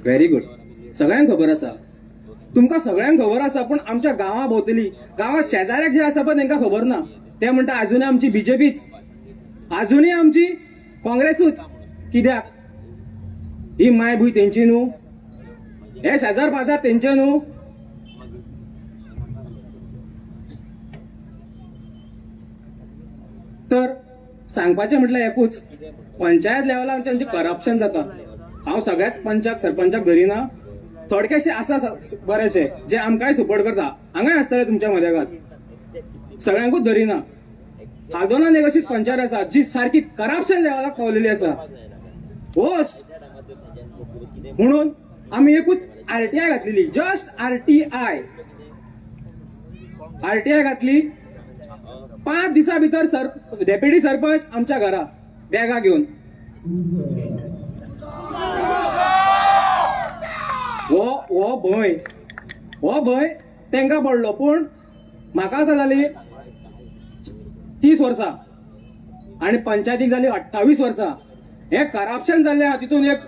Very good, सगळ्यांक खबर आसा, तुमकां सगळ्यांक खबर आसा. पूण आमच्या गांवा भोंवतली, गांवां शेजाऱ्याक जे आसा पळय तेंकां खबर ना. ते म्हणटा अजुनूय आमची बीजेपीच, अजुनूय आमची काँग्रेसूच. कित्याक? ही मायभूंय तेंची न्हू, हे शेजार पाजार तेंचे न्हू. तर सांगपाचें म्हटल्यार एकूच, पंचायत लेवलार आमचें करप्शन जाता. हांव सगळ्याच पंचाक सरपंचाक धरिना, थोडकेशे आसा बरेशे जे आमकांय सपोर्ट करता, हांगाय आसतले तुमच्या मदेगात, सगळ्यांकूच धरिना. हाल्दोनान एक अशीच पंचायत आसा जी सारकी करप्शन लेवलाक पावलेली आसा, वर्स्ट. म्हणून आमी एकूच आरटीआय घातलेली, जस्ट आरटीआय, आरटीआय घातली. 5 दिसां भितर सर डेप्युटी सरपंच आमच्या घरा बॅगा घेवन. हो भंय, हो भंय तेंकां पडलो. पूण म्हाका आतां जाली 30 वर्सां आनी पंचायतीक जाली 28 वर्सां. हें करप्शन जाल्लें आहा तितून एक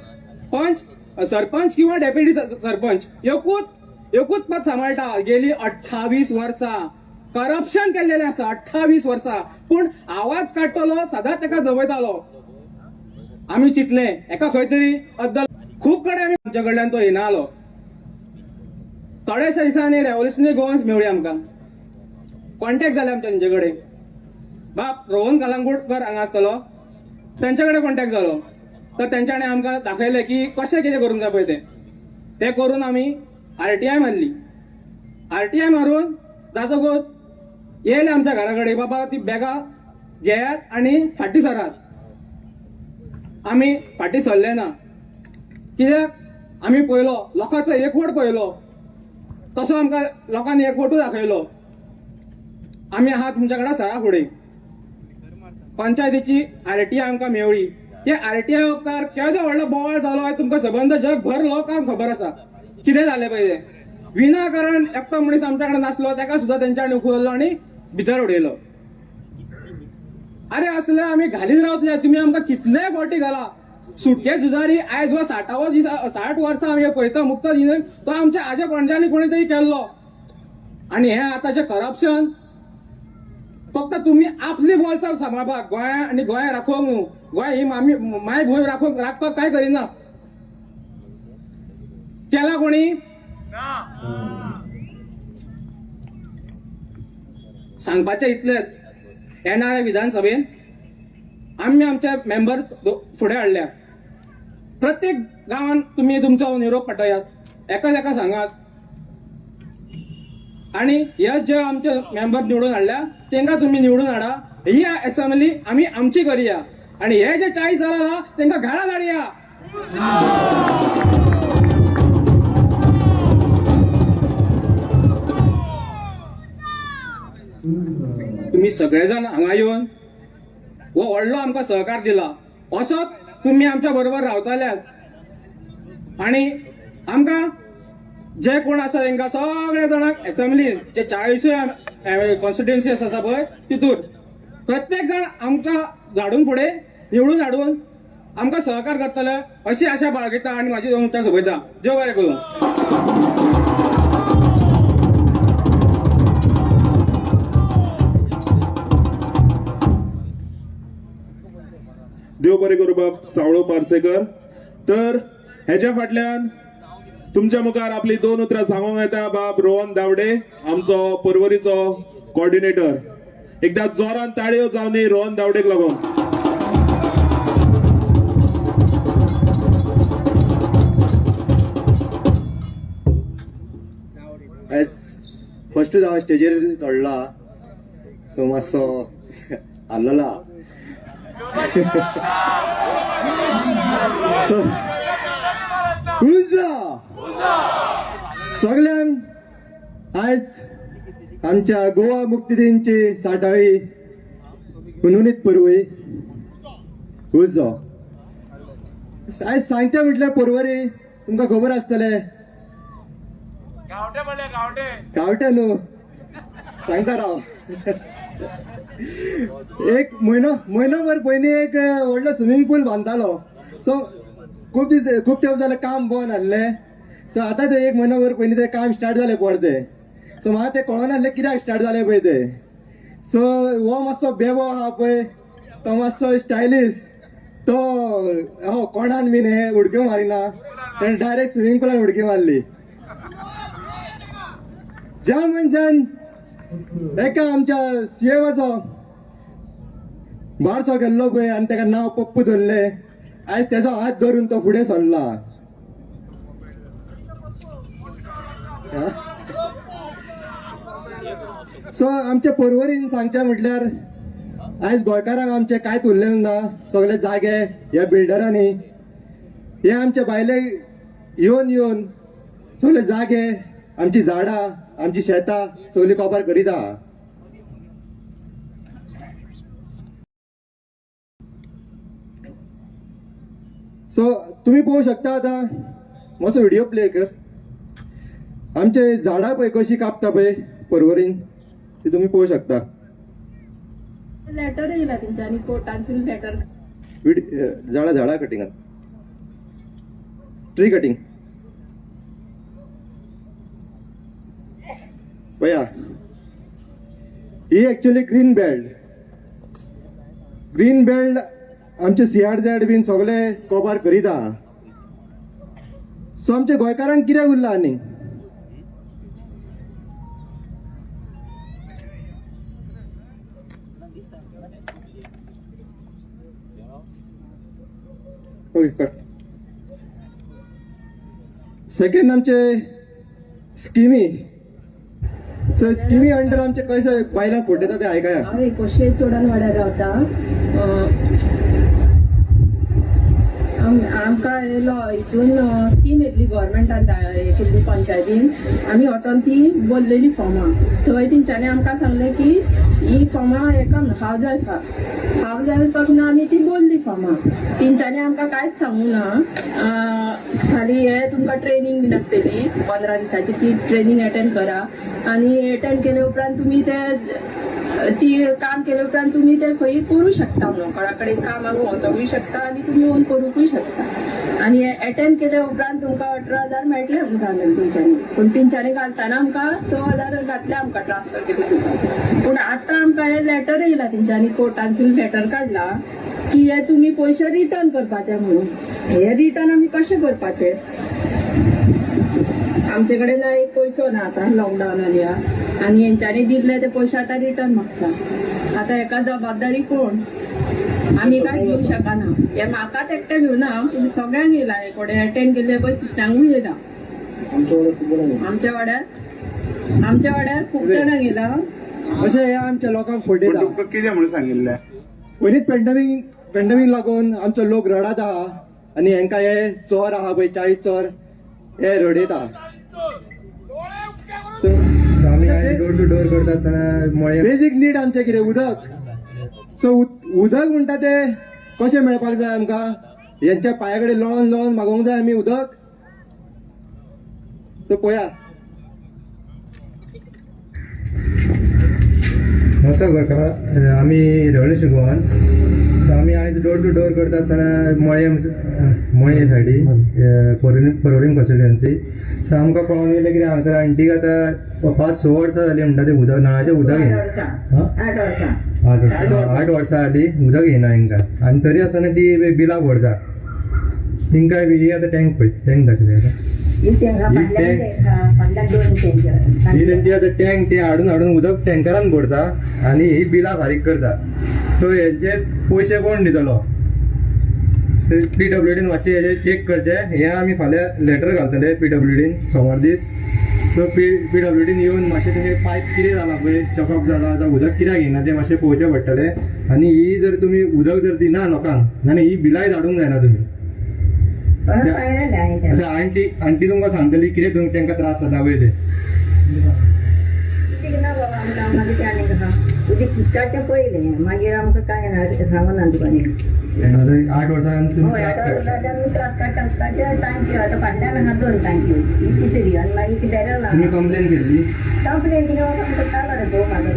पंच सरपंच किंवा डेप्युटी सरपंच एकूच पद सांबाळटा गेली 28 वर्सां. करप्शन केल्लेलें आसा 28 वर्सां, पूण आवाज काडटलो सदांच तेका दबयतालो. आमी चिंतलें एका खंय तरी अद्दल खूब कडेन आमी आमच्या कडल्यान तो येना आलो. थोड्याशा दिसांनी रेव्होल्युशनरी गोवन्स मेवळी आमकां, कॉन्टेक्ट जाले आमच्या तेंचे कडेन. बाब रोहन कलंगूटकर हांगा आसतलो, तेंच्या कडेन कॉन्टेक्ट जालो. तर तेंच्यांनी आमकां दाखयलें की कशें कितें करूंक जाय पळय तें. तें करून आमी आरटीआय मारली. आरटीआय मारून जातकूच येयले आमच्या घरा कडेन, बाबा ती बॅगां घेयात आनी फाटीं सरात. आमी फाटीं सरले ना, कित्याक आमी पळयलो लोकांचो एकवट पळयलो, तसो आमकां लोकांनी एकवटूय दाखयलो. आमी आहा तुमच्या कडेन सरा फुडें. पंचायतीची आरटीआय आमकां मेवळी. ते आरटीआय वखदार केदो व्हडलो बोवाळ जालो तुमकां सबंद जगभर लोकांक खबर आसा कितें जालें पळय तें. विनाकारण एकटो मनीस आमच्या कडेन नासलो तेका सुद्दां तेंच्यांनी उखल्लो आनी भितर उडयलो. अरे असले आमी घालीत रावतले, तुमी आमकां कितले फावटी घाला. सुटके झुजारी आयज हो 60वो दीस, 60 वर्सां आमी पळयता मुक्त दिन, तो आमच्या आजे पणज्यांनी कोणी तरी केल्लो. आनी हें आतांचें करप्शन फक्त तुमी आपली बोल्सां सांबाळपाक, गोंया आनी गोंया राखोवंक न्हू, गोंय ही आमी मायभूंय राखपाक कांय करिना. केला कोणी? सांगपाचें इतलेंच, येणाऱ्या विधानसभेन आमी आमचे मेंबर्स फुडें हाडल्या. प्रत्येक गांवांत तुमी तुमचो निरोप पाठयात, एकाच एका सांगात. आनी हे जे आमचे मेंबर निवडून हाडल्या तेंकां तुमी निवडून हाडा. ही असेंब्ली आमी आमची करया आनी हे जे 40 जाणां आहा तेंकां घरा धाडया. तुमी सगळे जाण हांगा येवन हो व्हडलो आमकां सहकार दिला, असोच तुमी आमच्या बरोबर रावतल्यात. आनी आमकां जे कोण आसा तेंकां सगळ्या जाणांक एसेंब्लीन जे 40 कॉन्स्टिट्युएन्सी आसा पळय तितूर प्रत्येक जाण आमकां धाडून फुडें निवडून हाडून आमकां सहकार करतले अशी आशा बाळगिता आनी म्हाजी तुमच्या सोबयता. देव बरें करूं. देव बरें करूं बाब सावळो पार्सेकर. तर हेच्या फाटल्यान तुमच्या मुखार आपली 2 उतरां सांगूंक येता बाब रोहन दावडे, आमचो पर्वरीचो कॉर्डिनेटर. एकदा जोरान ताळयो जावनी रोहन दावडेक लागून. आयज फर्स्टूच हांव स्टेजीर चडला, सो मातसो हारलोला. सगळ्यांक आयज आमच्या गोवा मुक्ती दिनची 60वी हुनहुनीत परवरी उजो. आयज सांगचें म्हटल्यार परवरी तुमकां खबर आसतलें, गांवटे न्हू सांगता राव. एक म्हयनो म्हयनोभर पयलीं एक व्हडलो स्विमींग पूल बांदतालो, सो खूब दीस खूब तेंप जालें काम बंद आहलें. सो आतां ते एक म्हयनो भर पयलीं तें काम स्टार्ट जालें परतें. सो म्हाका तें कळना आहलें कित्याक स्टार्ट जालें पळय तें. सो हो मातसो बेबो आहा पळय, तो मातसो स्टायलीश, तो हो कोणान बीन हे उडक्यो मारिना, तेणें डायरेक्ट स्विमींग पुलान उडकी मारली. ज्या मनशान एका आमच्या सीएमाचो बारसो केल्लो पळय आनी तेका नांव पप्पू धरलें, आयज तेजो हात धरून तो फुडें सरला. सो आमच्या पर्वरीन सांगचें म्हटल्यार आयज गोंयकारांक आमचें कांयच उरलेलें ना. सगळे जागे ह्या बिल्डरांनी, हे आमचे भायले येवन येवन सगळे जागे, आमची झाडां, आमची शेतां सगळी काबार करीत आहा. सो तुमी पळोवंक शकता आतां मातसो व्हिडियो प्ले कर. आमचे झाडां पळय कशी कापता पळय पर्वरीन, ती तुमी पळोवंक शकता. लेटर येयला तेंच्यांनी कोर्टांतसून लेटर. झाडां झाडां कटिंगान, ट्री कटिंग पळया. ही actually green belt, green belt आमचे CRZ बीन सगळे कबार करीत आहा. सो आमच्या गोंयकारांक कितें उरलां आनी? Okay cut. सेकंड आमचे स्किमी. सो स्किमी अंडर आमचे कशे बायलांक फटयता ते आयकया. हांव एकोशे चोडण वाड्यार रावता. आमकां हितून स्कीम येतली गव्हर्मेंटान केल्ली पंचायतीन, आमी वचोन ती बरलेली फॉर्मां. थंय तेंच्यांनी आमकां सांगलें की ही फॉर्मां हेका हावज वायफाक, हावज वायफाक ना आमी ती बरली फॉर्मां. तेंच्यांनी आमकां कांयच सांगूं ना. खाली हे तुमकां ट्रेनींग बीन आसतली 15 दिसांची, ती ट्रेनींग एटेंड करा आनी एटेंड केले उपरांत तुमी ते ती काम केले उपरांत तुमी ते खंय करूं शकता म्हणून, कोणा कडेन कामाक वचोंकूय शकता आनी तुमी येवन करूंकूय शकता. आनी एटेंड केले उपरांत तुमकां 18,000 मेळटले म्हणून सांगलें तेंच्यांनी. पूण तेंच्यांनी घालतना आमकां 6,000 घातले आमकां ट्रान्सफर केले उपरांत. पूण आतां आमकां हे लेटर येयला तेंच्यांनी कोर्टांतसून लेटर काडला की हे तुमी पयशे रिटर्न करपाचे म्हणून. हे रिटर्न आमी कशे करपाचे? आमचे कडेन ना एक पयसो ना आतां लॉकडावनान ह्या, आनी हेंच्यांनी दिल्ले ते पयशे आतां रिटर्न मागता. आतां हेका जबाबदारी कोण? आमी कांय दिवंक शकना. हे म्हाकाच एकटें घेवना, पूण सगळ्यांक येयला. हे कोणें एटेंड केल्ले पळय तितल्यांकूय येयला. आमच्या वाड्यार, आमच्या वाड्यार खूब जाणांक येयला. अशें हे आमच्या लोकांक फटयता. तुमकां कितें म्हणून सांगिल्लें? पयलींच पेंडेमीक लागून आमचो लोक रडत आहा आनी हेंकां हे चोर आहा पळय, 40 चोर हे रडयता. आमी डोर टू डोर करता आसतना मळे बेजीक नीड आमचें कितें? उदक. सो उदक म्हणटा तें कशें मेळपाक जाय आमकां? हेंच्या पांया कडेन लोळोन लोळोन मागोवंक जाय आमी उदक. सो पळया. नमस्कार गोंयकार, आमी रेवोल्युशन गोवान. सो आमी आयज डोर टू डोर करता आसतना मळे मळे सायडी पर्वरीम कॉन्स्टिट्युएन्सी. सो आमकां कळोन येयलें कितें हांगसर आंटीक आतां 5-6 वर्सां जालीं म्हणटा तें उदक, नळाचें उदक येना. 8 वर्सां जालीं उदक येना हेंकां, आनी तरी आसतना ती बिलां भरता. तेंकां ही आतां टँक पळय, टँक दाखयता आतां. ही तेंची आतां टँक ती हाडून हाडून उदक टँकरान भरता आनी ही बिलां फारीक करता. सो हेजे पयशे कोण दितलो? PWDन मातशें हेजें चॅक करचें. हें आमी फाल्यां लेटर घालतले PWDन सोमार दीस. सो PWDन येवन मातशें तें पायप कितें जालां पळय, चॉकअप जाला जावं उदक कित्याक येना तें मातशें पळोवचें पडटलें. आनी ही जर तुमी उदक जर दिना लोकांक जाल्यार ही बिलांय धाडूंक जायना तुमी. अच्छा, आंटी तुमकां सांगतली कितें तांकां त्रास जाता पळय ते. ना बाबा आमकां मागीर ते आनीक आहा उदीक उदकाचें पयलें, मागीर आमकां कांय ना सांगूना तुका न्ही. आतां 8 वर्सां तुमी हय, त्रास 8 काडटा. वर्सां आमी त्रास काडटा उदकाचे. टांकी आतां फाटल्यान आहा 2 टांकयो, ही तिसरी आनी मागीर ती बॅरल तुमी आहा. कंप्लेन केल्ली? कंप्लेन थिंगा वचोन करतालो रे घोव म्हाजो,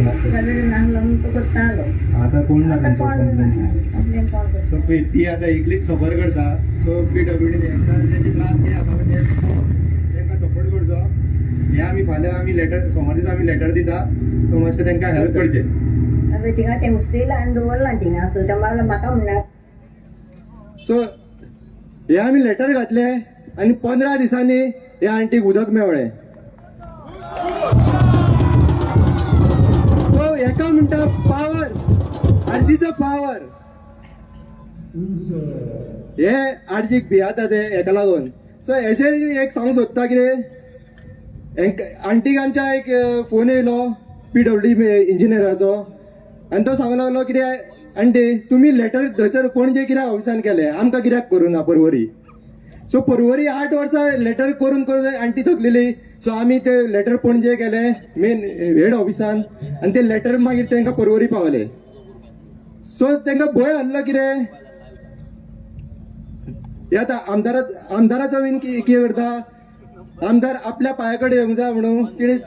नासलो म्हणून तो करतालो. आतां कोण ना आतां तुमचो कोण कंप्लेन? कंप्लेन कोण करता? सो पळय ती आतां एकलीच सफर करता. सो पीडब्ल्यूडी तेंचे त्रास कितें आसा पळय तेंकां सपोर्ट करचो. हें आमी फाल्यां आमी लेटर सोमार दिसा आमी लेटर दिता. सो मातशें तेंकां हेल्प करचें. आमी थिंगा तें उस्तिलां आनी दवरलां थिंगा. सो ते म्हाका म्हणना. सो हे आमी लेटर घातले आनी 15 दिसांनी हे आंटीक उदक मेवळें. सो हेका म्हणटा पावर, आरजीचो पावर. हे आरजीक भियाता ते हेका लागून. सो हेचेर एक सांगूंक सोदता कितें, आंटीक आमच्या एक फोन येयलो पीडब्ल्यू इंजिनियराचो आनी तो सांगूंक लागलो कितें, आंटी तुमी लेटर थंयसर पणजे कित्याक ऑफिसान केलें, आमकां कित्याक करूं ना परवरी. सो परवरी 8 वर्सां लेटर करून करून आंटी थकलेली. सो आमी ते लेटर पणजे केले मेन हेड ऑफिसान आनी ते लेटर मागीर तांकां परवरी पावले. सो तांकां भंय आहलो कितें, हे आतां आमदाराचो बीन कितें करता, आमदार आपल्या पांया कडेन येवंक जाय म्हणून तिणें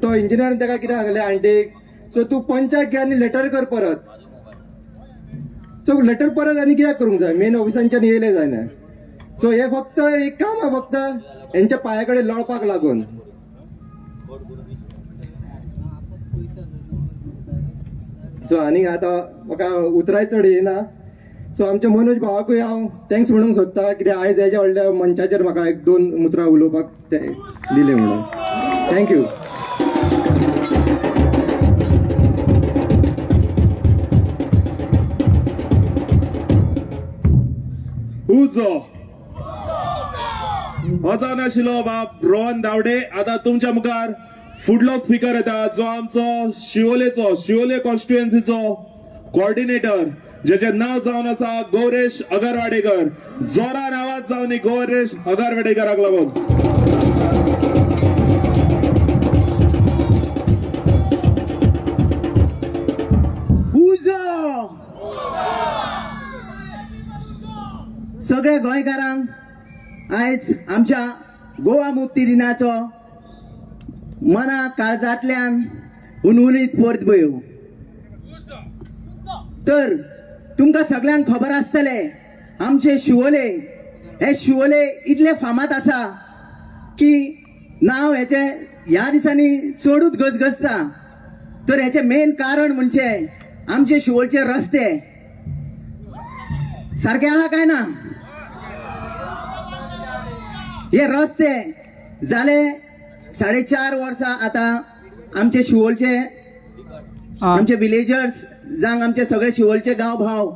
तो इंजिनियरान ताका कितें सांगलें आंटीक, सो तूं पंचाक घे आनी लेटर कर परत. सो लेटर परत आनी कित्याक करूंक जाय, मेन ऑफिसांच्यान येयलें जायना. सो हे फक्त एक काम आहा फक्त हेंच्या पांया कडेन लोळपाक लागून. सो आनी आतां म्हाका उतराय चड येना. सो आमच्या मनोज भावाकूय हांव thanks म्हणूंक सोदता, कित्याक आयज हेज्या व्हडल्या मंचाचेर म्हाका 1-2 उतरां उलोवपाक ते दिलें म्हणून. Thank you. उजो हो जावन आशिल्लो बाब रोहन दावडे. आतां तुमच्या मुखार फुडलो स्पिकर येता जो आमचो शिवोलेचो, शिवोले कॉन्स्टिट्युएन्सीचो कॉर्डिनेटर, जेचें नांव जावन आसा गौरेश अगरवाडेकर. जोरान आवाज जावन गौरेश अगरवाडेकराक लागून. उजो सगळ्या गोंयकारांक आयज आमच्या गोवा मुक्ती दिनाचो मना काळजांतल्यान हुनहुनीत परबयो. तर तुमकां सगळ्यांक खबर आसतलें आमचे शिवोले, हे शिवोले इतले फामाद आसा की नांव हेचें ह्या दिसांनी चडूच गजगजता. तर हेचें मेन कारण म्हणजे आमचे शिवोलचे रस्ते सारके आहा काय ना. हे रस्ते जाले 4.5 वर्सां आतां आमचे शिवोलचे आमचे विलेजर्स जावं आमचे सगळे शिवोलचे गांव भाव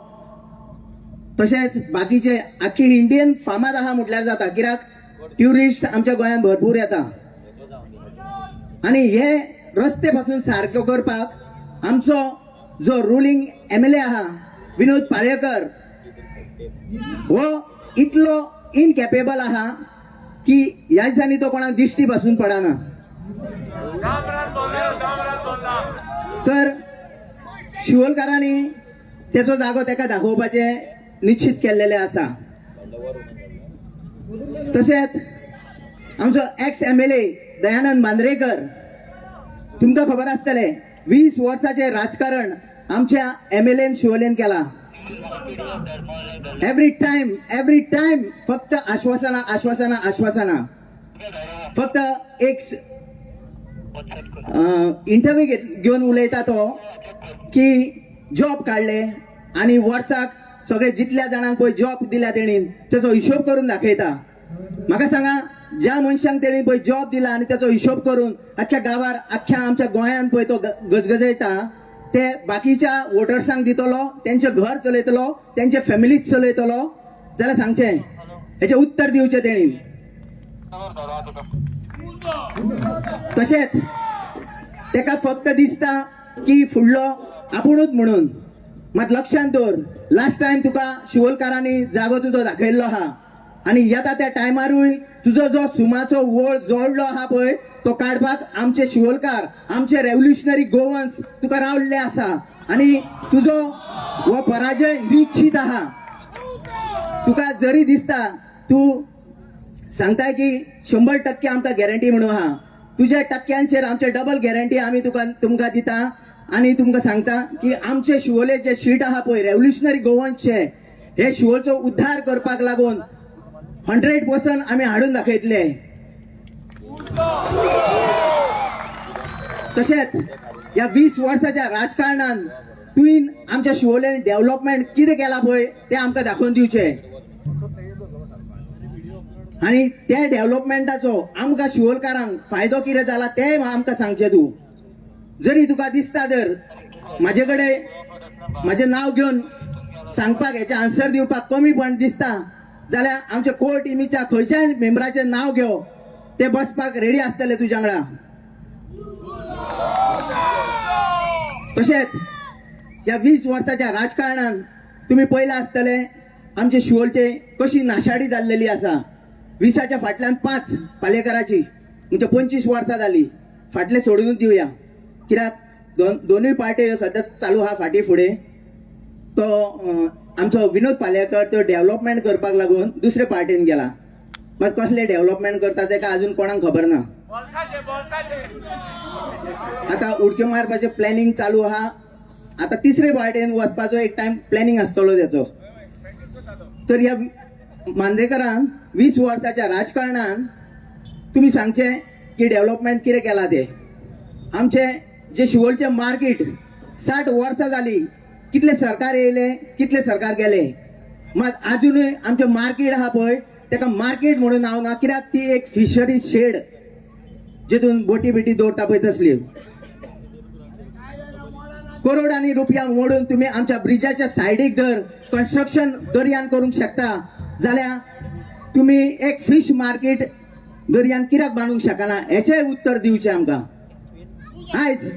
तशेंच बाकीचे आख्खी इंडियन फामाद आहा म्हटल्यार जाता, कित्याक ट्युरिस्ट आमच्या गोंयांत भरपूर येता. आनी हे रस्ते पासून सारको करपाक आमचो जो रुलिंग MLA आहा विनोद पालयेकर हो इतलो इनकॅपेबल आहा की ह्या दिसांनी तो कोणाक दिश्टी पासून पडना. तर शिवोलकारांनी तेचो जागो तेका दाखोवपाचें निश्चित केल्लेलें आसा. तशेंच आमचो एक्स MLA Dayanand Mandrekar, तुमकां खबर आसतलें 20 वर्साचें राजकारण आमच्या MLAन शिवोलेन केलां. एवरी टायम फक्त आश्वासनां आश्वासनां आश्वासनां. फक्त एक इंटरव्यू घेवन उलयता तो की जॉब काडले आनी वर्साक सगळे जितल्या जाणांक पळय जॉब दिल्या तेणीन तेचो हिशोब करून दाखयता. म्हाका सांगा, ज्या मनशांक तेणी पळय जॉब दिला आनी तेचो हिशोब करून आख्ख्या गांवार आख्ख्या आमच्या गोंयांत पळय तो गजगजयता, ते बाकीच्या वोटर्सांक दितलो, तेंचें घर चलयतलो, तेंचे फॅमिलीक चलयतलो जाल्यार सांगचें हेचें उत्तर दिवचें तेणीन. तशेंच तेका फक्त दिसता की फुडलो आपुणूच म्हणून. मात लक्षांत दवर, लास्ट टायम तुका शिवोलकारांनी जागो तुजो दाखयल्लो आहा आनी येता त्या टायमारूय तुजो जो सुमाचो वळ जोडलो आहा पळय तो काडपाक आमचे शिवोलकार, आमचे रेव्होल्युशनरी गोवन्स तुका रावल्ले आसा आनी तुजो हो पराजय निश्चित आहा. तुका जरी दिसता तूं सांगताय की 100% आमकां गॅरंटी म्हणून आहा, तुज्या टक्क्यांचेर आमचे डबल गॅरंटी आमी तुमकां दिता आनी तुमकां सांगता की आमचे शिवोले जे शीट आहा पळय रेव्होल्युशनरी गोवन्सचे, हे शिवोलचो उद्धार करपाक लागून 100% आमी हाडून दाखयतले. तशेंच ह्या 20 वर्साच्या राजकारणान तुवें आमच्या शिवोलेन डेव्हलपमेंट कितें केलां पळय तें आमकां दाखोवन दिवचें आनी त्या डेव्हलपमेंटाचो आमकां शिवोलकारांक फायदो कितें जाला तें आमकां सांगचें. तूं जरी तुका दिसता जर म्हाजे कडेन म्हाजें नांव घेवन सांगपाक हेचें आन्सर दिवपाक कमीपण दिसता जाल्यार आमच्या कोर टिमीच्या खंयच्याय मेंबराचें नांव घेव, ते बसपाक रेडी आसतले तुज्या वांगडा. तशेंच ह्या 20 वर्साच्या राजकारणान तुमी पळयलां आसतलें आमचे शिवोलचे कशी नाशाडी जाल्लेली आसा. 20च्या फाटल्यान 5 पालेकराची म्हणजे 25 वर्सां जाली, फाटले सोडूनच दिवया कित्याक दोनूय पार्टी ह्यो सद्या चालू आहा फाटीं फुडें. तो आमचो विनोद पालेकर तो डेव्हलपमेंट करपाक लागून दुसरे पार्टीन गेला, मात कसले डेव्हलपमेंट करता तेका अजून कोणाक खबर ना. आतां उडक्यो मारपाचें प्लॅनिंग चालू आहा, आतां तिसरे पार्टीन वचपाचो एक टायम प्लॅनिंग आसतलो तेचो. तर ह्या मांद्रेकरान 20 वर्साच्या राजकारणान तुमी सांगचें की डेव्हलपमेंट कितें केलां तें. आमचे जे शिवोलचें मार्केट 60 वर्सां जाली, कितले सरकार येयले कितले सरकार गेले, मात आजुनूय आमचें मार्केट आहा पळय तेका मार्केट म्हणून नांव ना, कित्याक ती एक फिशरी शेड जितून बोटी बिटी दवरता पळय तसली. करोडांनी रुपया मोडून तुमी आमच्या ब्रिजाच्या सायडीक जर कन्स्ट्रक्शन दर्यान करूंक शकता जाल्यार तुमी एक फिश मार्केट दर्यान कित्याक बांदूंक शकना हेचें उत्तर दिवचें आमकां. आयज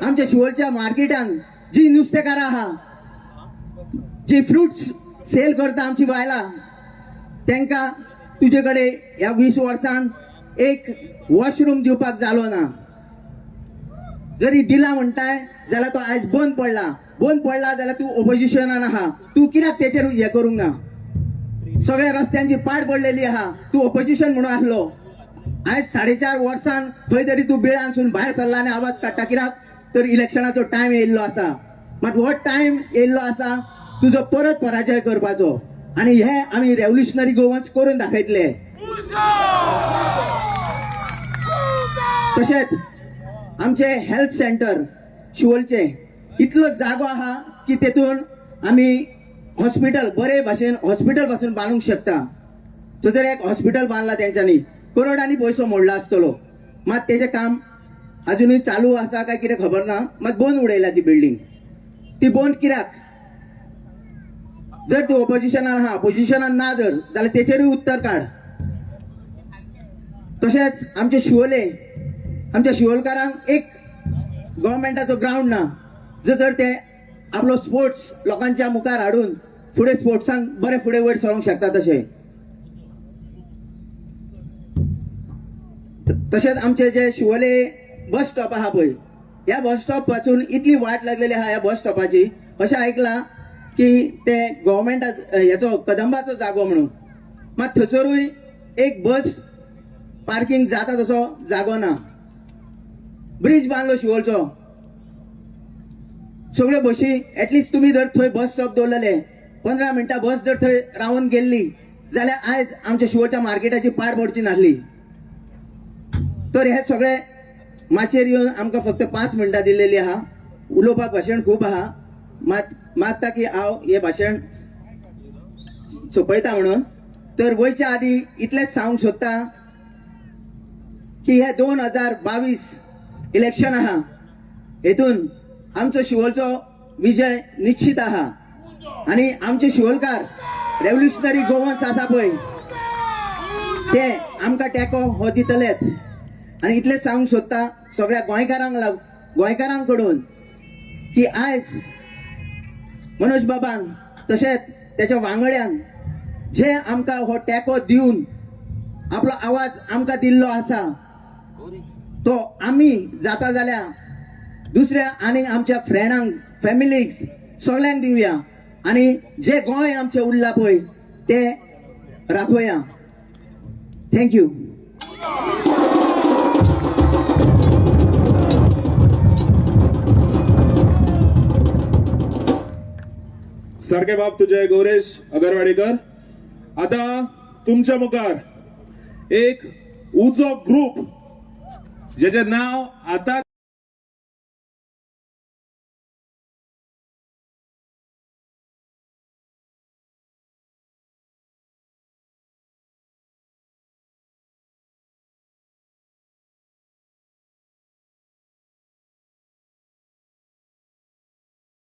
आमच्या शिवोलच्या मार्केटान जी नुस्तेकारां आहा, जी फ्रुट्स सेल करता आमची बायलां, तांकां तुजे कडेन ह्या 20 वर्सान एक वॉशरूम दिवपाक जालो ना. जरी दिला म्हणटाय जाल्यार तो आयज बंद पडला, बंद पडला जाल्यार तूं ओपोजिशनान आहा, तूं कित्याक तेचेर हें करूंक ना? सगळ्या रस्त्यांची पाड पडलेली आहा, तूं ओपोजिशन म्हणून आसलो. आयज 4.5 वर्सान खंय तरी तूं बिळांसून भायर सरला आनी आवाज काडटा कित्याक तर इलेक्शनाचो टायम येयल्लो आसा. मात हो टायम येयल्लो आसा तुजो परत पराजय करपाचो आनी हे आमी रेव्होल्युशनरी गोवन्स करून दाखयतले. तशेंच आमचे हेल्थ सेंटर शिवोलचे इतलो जागो आहा की तेतून आमी हॉस्पिटल बरे भाशेन हॉस्पिटल पासून बांदूंक शकता. थंयसर एक हॉस्पिटल बांदला तेंच्यांनी, करोडांनी पयसो मोडला आसतलो, मात तेजें काम अजुनूय चालू आसा काय कितें खबर ना, मात बंद उडयला ती बिल्डींग. ती बंद कित्याक? जर तूं ओपोजिशनान आहा, ओपोजिशनान ना जर जाल्यार तेचेरूय उत्तर काड. तशेंच आमचे शिवोले, आमच्या शिवोलकारांक एक गव्हर्मेंटाचो ग्रावंड ना, जर ते आपलो स्पोर्ट्स लोकांच्या मुखार हाडून फुडें स्पोर्ट्सान बरें फुडें वयर सरोंक शकता. तशें तशेंच आमचे जे शिवोले बस स्टॉप आहा पळय, ह्या बस स्टॉप पासून इतली वाट लागलेली आहा ह्या बस स्टॉपाची, अशें आयकलां की ते गव्हर्मेंटा हेचो कदंबाचो जागो म्हणून, मात थंयसरूय एक बस पार्किंग जाता तसो जागो ना. ब्रिज बांदलो शिवोलचो, सगळ्यो बशी एटलिस्ट तुमी जर थंय बस स्टॉप दवरलेले 15 मिनटां बस जर थंय रावन गेल्ली जाल्यार आयज आमच्या शिवोलच्या मार्केटाची पाड पडची नासली. तर हे सगळे माचयेर येवन आमकां फक्त 5 मिनटां दिल्लेली आहा, उलोवपाक भाशण खूब आहा, मात मागता की हांव हें भाशण सोंपयता म्हणून. तर वयच्या आदी इतलेंच सांगूंक सोदता की हे 2022 इलेक्शन आहा, हेतून आमचो शिवोलचो विजय निश्चित आहा आनी आमचे शिवोलकार रेव्होल्युशनरी गोवन्स आसा पळय ते आमकां टेको हो दितलेच. आनी इतलेंच सांगूंक सोदता सगळ्या गोंयकारांक कडून की आयज मनोज बाबान तशेंच तेच्या वांगड्यान जे आमकां हो टेको दिवन आपलो आवाज आमकां दिल्लो आसा, तो आमी जाता जाल्यार दुसऱ्या आनी आमच्या फ्रेंडांक, फॅमिलीक, सगळ्यांक दिवया आनी जे गोंय आमचें उरलां पळय ते राखोया. Thank you. सारखे बाब तुझे गौरेश अगरवाडीकर. आता तुमच्या मुखार एक उजो ग्रुप, ज्याचे नाव आता